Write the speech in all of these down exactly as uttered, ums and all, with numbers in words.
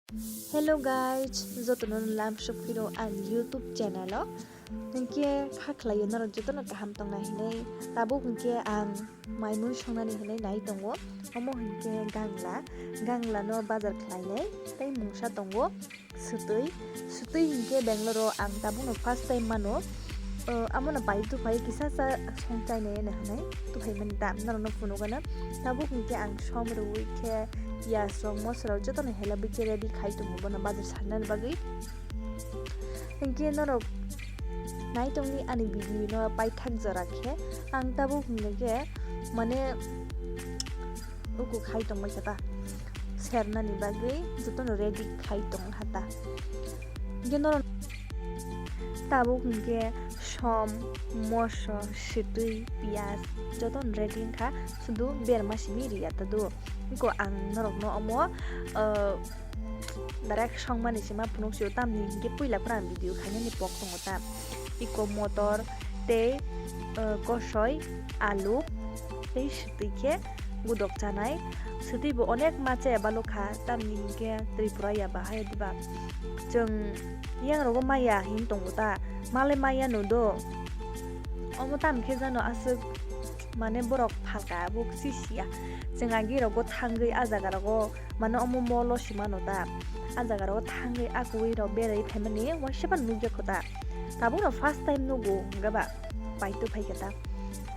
Hello guys, jotono lamsok phiro ang YouTube channel o. Hinkhe kha khlaio norok jotono kaham tongna hinwi. Tabuk hinkhe ang mai mui songnani hinwi nai tongo. Omo hinkhe gangla, gangla no bazar khlainai tei mungsa tongo. Swtwi, swtwi hinkhe Bangalore o ang tabukno first time mano. O, amono pai tuphai kisa sa song chainai hwnwi tuphai mani ta norokno phunukgano. Tabuk hinkhe ang som rwui khe piyaj rok, mosla rok jotono helabwi khe ready khai tongo bono bazar sarnani bagwi. Hinkhe norok nai tongni ani video no paithak jora khe ang tabuk hinkhe mane uku khai tongbai khe ta sernani bagwi jotono ready khai tong kha ta. Hinkhe norok tabuk hinkhe som, moso, swtwi, piyaj jotono ready wngkha, sudu berma simi riya ta do. Iko ang norokno omo, ah, direct songmani sima phunuk sio, tamni hinkhe puila phano ang video khainani pok tongo ta. Iko motor tei, ah, kosoi, alu tei swtwi khe gudok chanai. Swtwi bo onek ma chaya balukha, tamni hinkhe Tripura ya ba hai diba. Chwng yang rogo maya hin tongo ta, male maya no do. Omo tam khe jano aswk mane borok phalka bo sisiya. Chwng agi rogo thangwi a jaga rogo mane omo molo si mano ta. A jaga rogo thangwi a kwrwi rok berwi phaimani waisa phano nukjakho ta. Tabukno first time nugo hwnkhe ba paitu phaikha ta.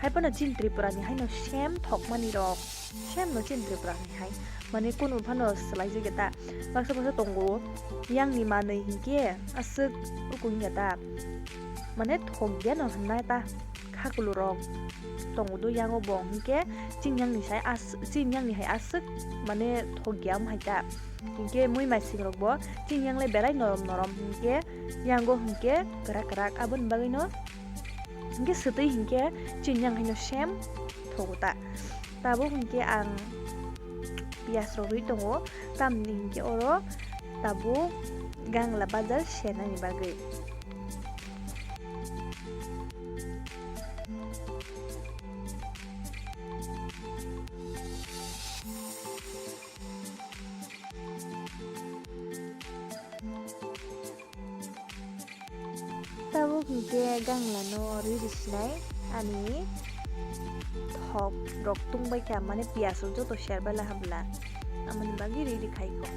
Hai phano chini Tripura ni haino same thokmani rok, same no chini Tripura ni hai. Mane kunu phano swlai jagya ta. Baksa baksa tongo yang ni manwi hinkhe aswk uku wngya ta. Mane thokya no hwnna ta. Khakulu rok tongo do yango bo hinkhe chini yang ni sai as-, chini yang ni hai aswk mane thokya wng hai ta. Hinkhe mui maising rok bo chini yang le belai norom norom hinkhe yango hinkhe kwrak kwrak aboni bagwi no hinkhe swtwi hinkhe chini yang haino same thogo ta. Tabuk hinkhe ang piyaj rok rwi tongo, tamni hinkhe oro tabuk gangla bazar senani bagwi. Tabuk hinkhe ganglano riri sinai ani thok rok tungbai kha, mane piyaj rok joto serbai la habla, amoni bagwi riri khai kho.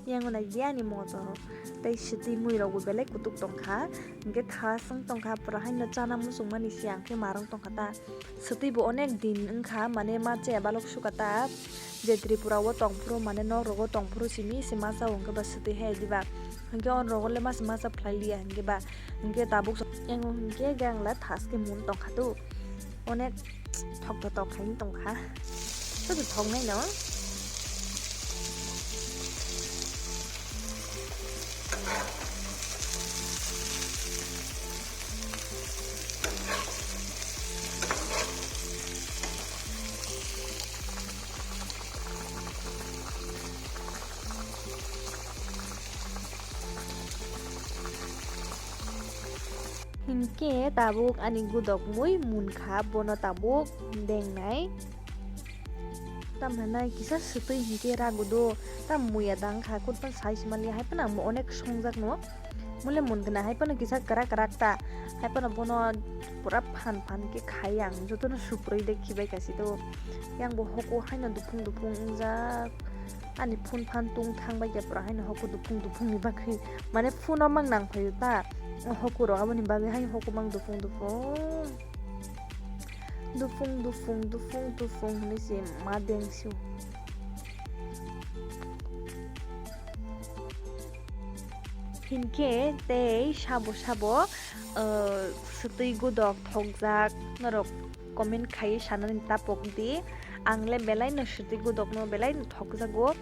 Yang nai di ani motor tei swtwi mui rok bo belai kutuk tongkha, hingke thas wng tongkha, pura haino chana muchungmani se ang khe marwng tongkha ta. Swtwi bo onek din wngkha, mane ma chaya balok sukha ta, je Tripura o tongphuru, mane nok rogo tongphuru simi se ma chao hingke ba swtwi hai diba, hingke on rogo le masa masa phlai liya hingke ba, hingke tabuk so-, yang hingke gang la thas khe mun tongkha tu, onek thok tho tok hai tongkha. Sobo thok nai no. Hinkhe tabuk ani gudok mui munkha, bono tabuk dengnai. Tamhinai kisa swtwi hinkhe ragudo, tam muya dang kha, kutpan sai se manliya, hai phano ang bo onek songjakno. Mole mun gana hai phano kisa kwrak kwrak ta, hai phano bono pura phan phan khe khai ang, jotono suprui de khibai kasi do. Yang bo hoko haino dupung dupung wngjak, ani phun phan tung thang bai khe pura haino hoko dupung dupung ni bagwi, mane phun o mang nang phaio ta, hoko rok aboni bagwi haino hoko mang dupung dupung. Dufung, dufung, dufung, dufung hwnwi se ma deng sio. Hinkhe tei sabo sabo, uh, swtwi gudok thokjak norok comment khaiwi sanani tapok di. Ang le belai no swtwi gudok no belai no thokjago.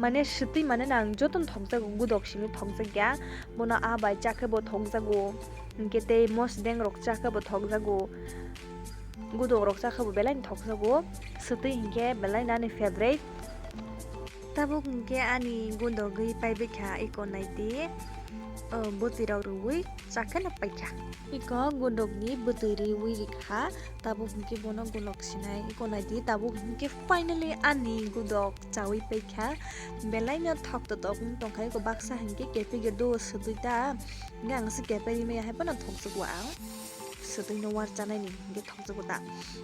Mane swtwi mane no ang jotono thokjago, gudok simi thokjak ya. Bono aa bai cha khe bo thokjago. Hinkhe tei mosdeng rok cha khe bo thokjago. Gudok rok cha khe bo belai no thokjago. Swtwi hinkhe belai no ani favorite. Tabuk hinkhe ani gudogwi paibai kha iko naidi. O bwtwi rok rwui cha khe no paikha. Iko gudok ni bwtwi rwui rikha. Tabuk hinkhe bono gulok sinai iko naidi. Tabuk hinkhe finally ani gudok chaui paikha. Belai no thok totok wng tongkha iko baksa hinkhe kephi khe do swtwi ta. Hinkhe ang se kephi rimaya hai phano thokjago ang. Swtwi no war chanai ni hinkhe thokjago ta.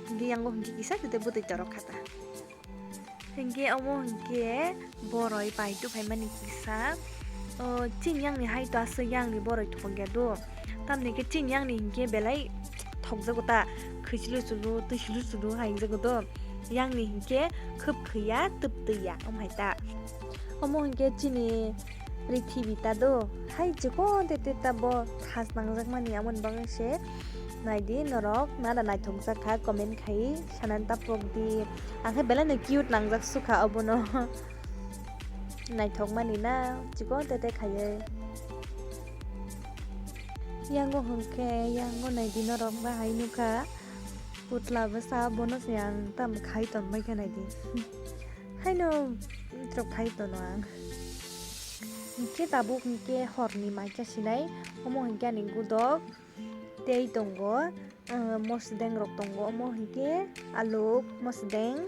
Hinkhe yango hinkhe kisa tete bwtwi torok kha ta. Hinkhe omo hinkhe boroi pai tuphaimani kisa. O, chini yang ni hai to aswk yang ni boroi thokya do. Tamni khe chini yang ni hinkhe belai thokjago ta. Khwi chulu chulu, twi chulu chulu hai wngjago do. Yang ni hinkhe khub khwi ya, twb twi ya, omo hai ta. Omo hinkhe chini prithibi ta do. Hai chikon tete ta bo thas nangjakmani, amoni bagwi se naidi norok nada naithokjak kha, comment khai sanani tapok di. Ang khe belai no cute nangjak sukha obono. Naithokmani na chikon tete khaiwi. Yango hinkhe, yango naidi norok bahai nukha. Putla bwsa bono se ang tam khai tongbai khe naidi. Haino, mitrok phai tono ang. Hinkhe tabuk hinkhe horni maikha sinai, omo hinkhe ani gudok tei tongo, uh, mosdeng rok tongo, omo hinkhe aluk, mosdeng,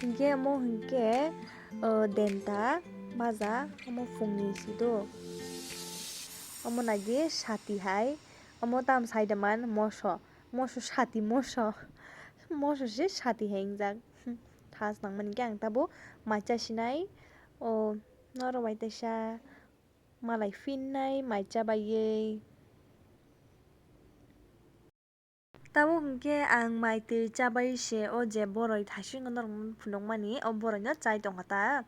hinkhe omo hinkhe, uh, denta baja, omo phungni sido, omo naidi sati hai, omo tam saidaman moso. Moso sati moso. Moso se sati hai wngjak. Thas nangmani khe ang tabuk mai cha sinai. O norok bai teisa malai phinnai mai cha baiwi. Tabuk hinkhe ang mai twi cha bai se o je boroi thasing norok phunukmani o boroi no chai tongkha ta.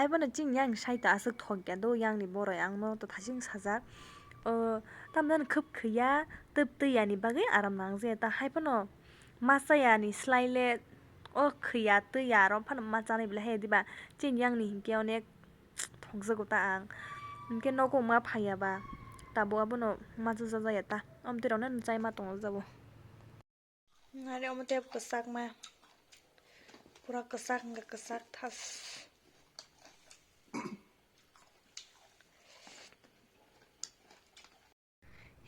Hai phano chini yang sai ta aswk thok ya do yang ni boroi ang no to thasing sajak. O tamni khub khwi ya. Twb twi yani bagwi aram nang je ta hai phano ma cha yani slai le o khwi ya twi ya aro phano ma chanai belai hai diba chini yang ni hinkhe onek thokjago ta ang hinkhe nogo ma phai ya ba tabuk abono ma cha cha ya ta omtwi rok no chai ma tong jago nari omo tei kwchak ma pura kwchak wngkha kwchak thas.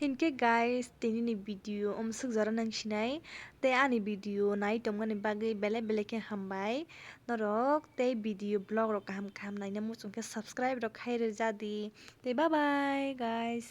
Hinkhe guys, tini ni video omswk jora nang sinai, tei ani video nai tongmani bagwi belai belai khe hambai. Norok tei video vlog rok kaham kaham naina muchung khe subscribe rok khai rwja di. Tei bye bye guys.